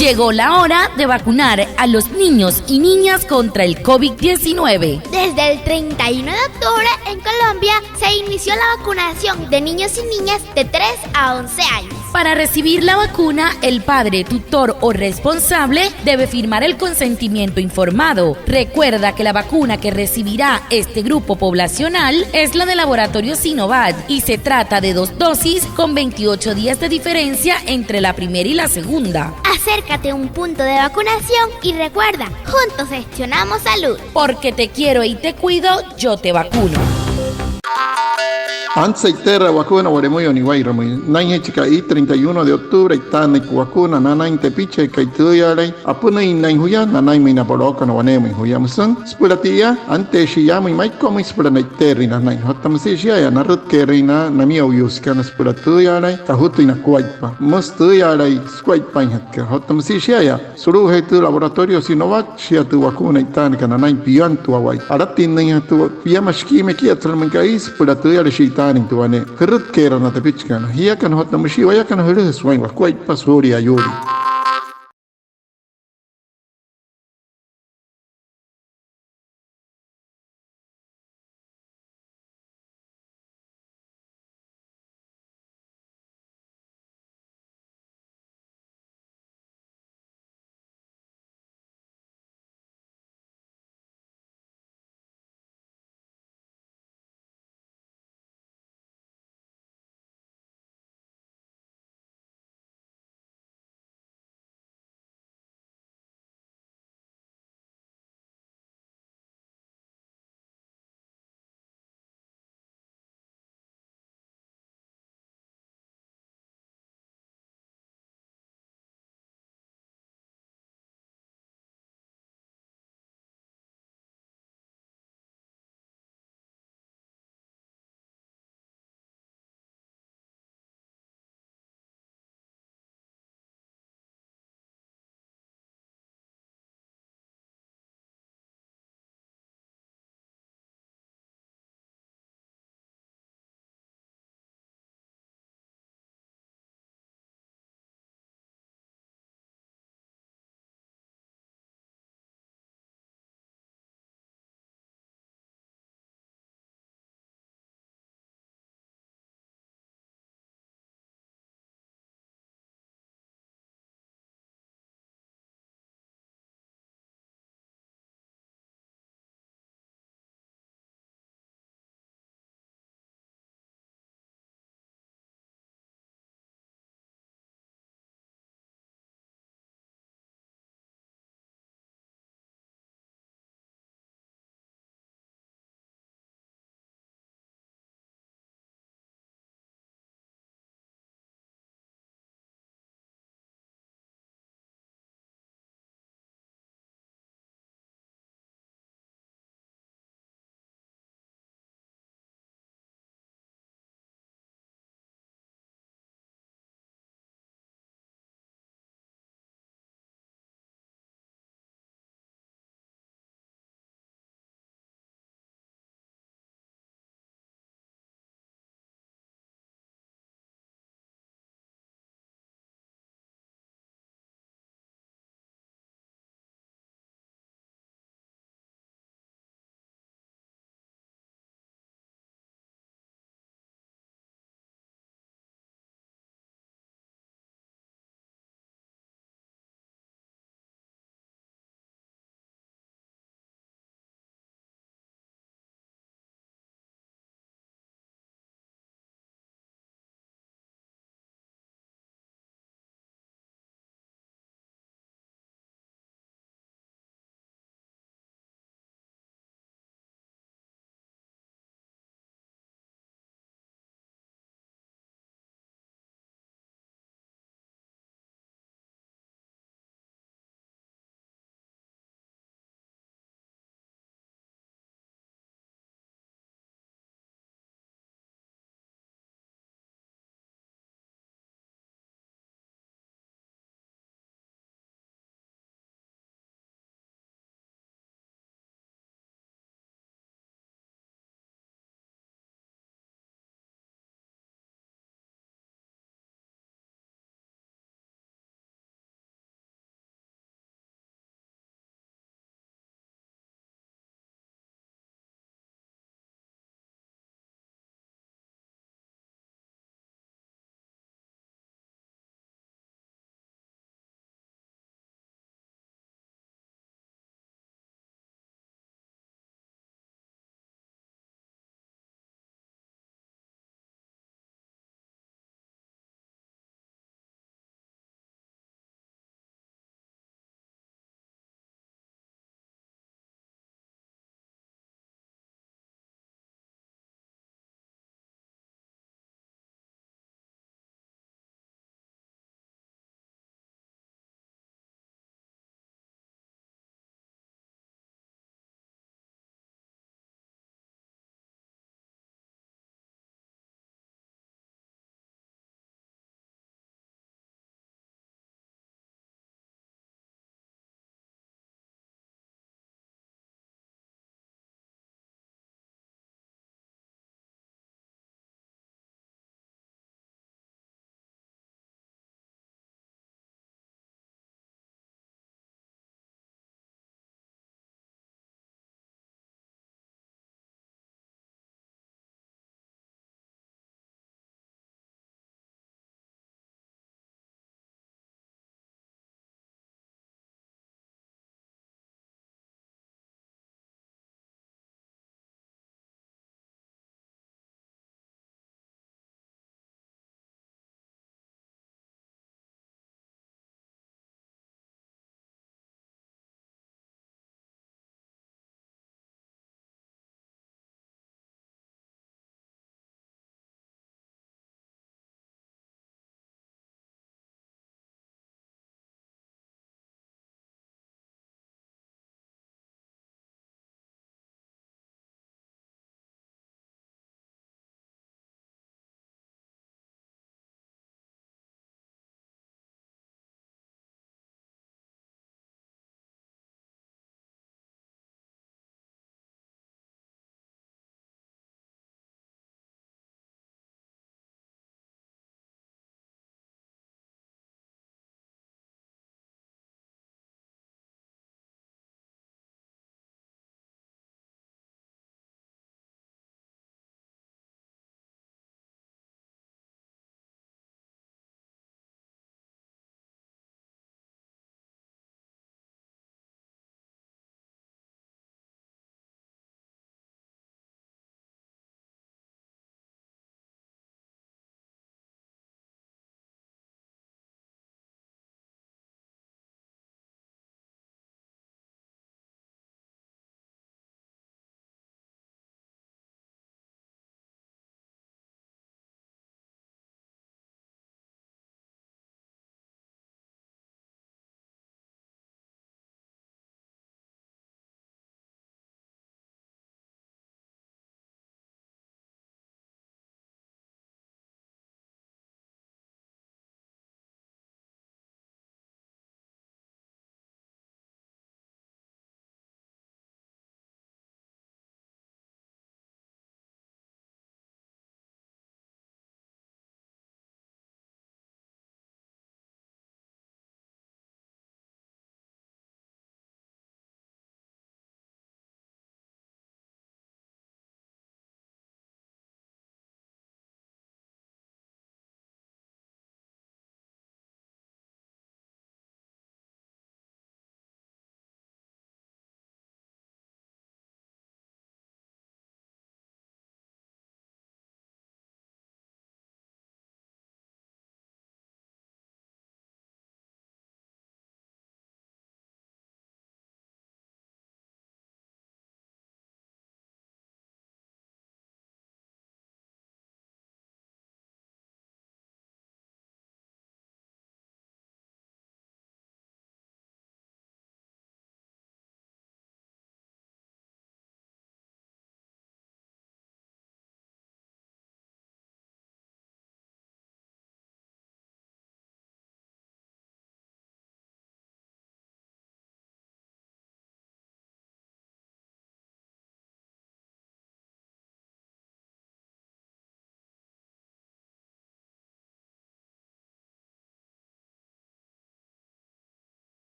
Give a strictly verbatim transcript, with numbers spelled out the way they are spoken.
Llegó la hora de vacunar a los niños y niñas contra el covid diecinueve. Desde el treinta y uno de octubre, en Colombia, se inició la vacunación de niños y niñas de tres a once años. Para recibir la vacuna, el padre, tutor o responsable debe firmar el consentimiento informado. Recuerda que la vacuna que recibirá este grupo poblacional es la de laboratorio Sinovac y se trata de dos dosis con veintiocho días de diferencia entre la primera y la segunda. Acércate a un punto de vacunación y recuerda, juntos gestionamos salud. Porque te quiero y te cuido, yo te vacuno. Antes e'iteerü wakuuna wa'lemüin wane waa'inramüin, nünainjee chi ka'i treinta y uno de octubre e'itaannüin tü wakuuna nanain tepichikai tüüyaalai apünüinnain juya, nanainmüin na polookana waneemüin juya. Müsü süpüla tia, anteeshii yaamüin Maiko'umüin süpüla ne'iteerüin nanain. Otta müsia shia'aya narütke'erüin na namiyo'uyuusekana süpüla tüüyaalai tajutüin nakuaippa, müsü tüüyaalai sukuaippainjatkat. Otta müsia shia'aya, sulu'ujee tü laboratorio Sinovac, shia tü wakuuna e'itaanakat nanain piantuawai. Alatinnüinjatü piama shikii mekiisalümüin ka'i süpüla tüüyale shi'itaanüin tü wane. Jürütke'erü na tepichikana, jiakana otta müshii wayakana, jülüjasü waa'in wakuaippa suulia ayuulii.